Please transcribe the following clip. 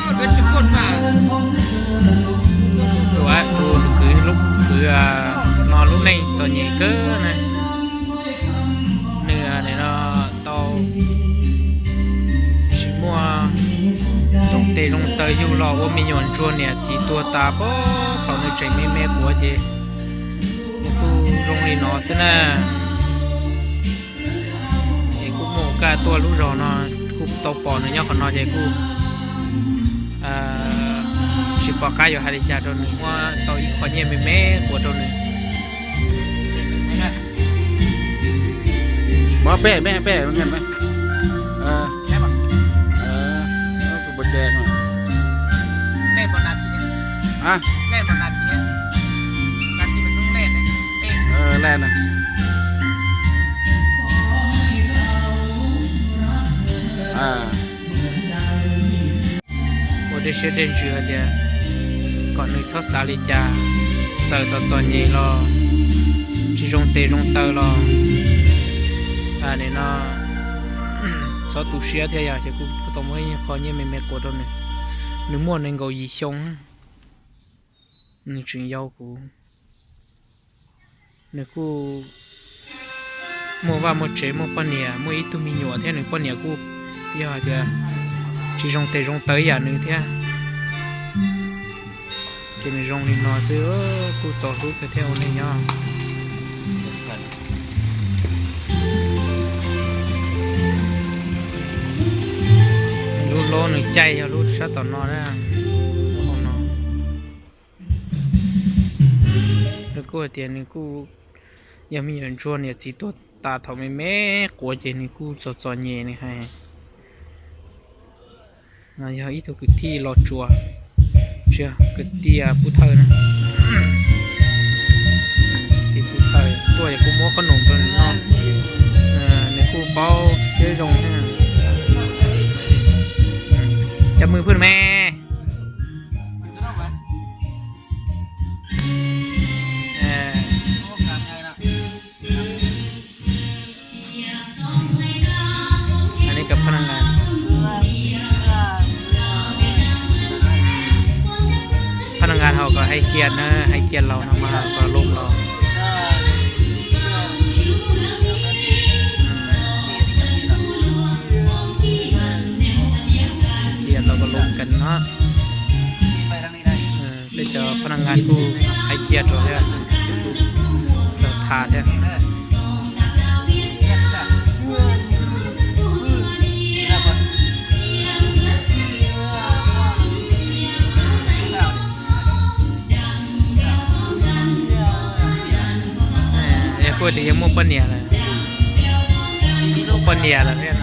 Tus kwv, tus kwv no lub neej txom nyem kawg na. Nws nim no tau tsis muaj zoo tes zoo taw yug los ua me nyuam ntsuag niam txiv tuag tas pab thaum nws tseem me me quav ces nws kuj zoo li no xwb na. Ces kuj muaj kaj tuaj lub zos no, kuj tau pom nws nyob qhov no ces kuj tsis pom qab yuav hais li cas rau nws, muab tau ib qho nyiaj me me quav rau nws. Ua dej siab dej ntsws hais tias kom nws txhob xav li cas, txawm txom txom nyem los tsis zoo tes zoo taw los nim no txhob tu siab thiab yog ces kuj tau muab ib qho nyiaj me me quav rau nws. Nws muaj nees nkaum yim xyoo, nws tseem yau kuv. Nws kuj muaj vaj muaj tsev, muaj poj niam, muaj ib tug me nyuam thiab nws poj niam kuj yog hais tias tsis zoo tes zoo taw ib yam nws thiab. Ces nws zoo li no xwb, kuj txaus hlub kawg thiab ua neej nyob. Lub hlaub nws caij yog lub sab tom no na, lub hauv no. Nws kuj hais tias nws kuj yog me nyuam ntsuag niam txiv tuag tas thaum me me quav ces nws kuj txom txom nyem nws hais. No yog ib tug kwv tij Los Tsuas, tsis yog kwv tij Pub Thawj na. Kwv tij Pub Thawj tuaj ces kuj muab qhob noom rau nws noj, nws kuj paub siab zoo thiab. Cov mws phwj me. Aneb kom phab naj nqa, phab naj nqa hau kom hais kiag na, hais kiag laus no mas kom lub los. Kiag tau kom lub kev no. Peb cov phab naj nqa kuj hais kiag rau thiab, kuj tau tham thiab. Yog kuj tias yog muaj poj niam lawm, muaj poj niam lawm thiab.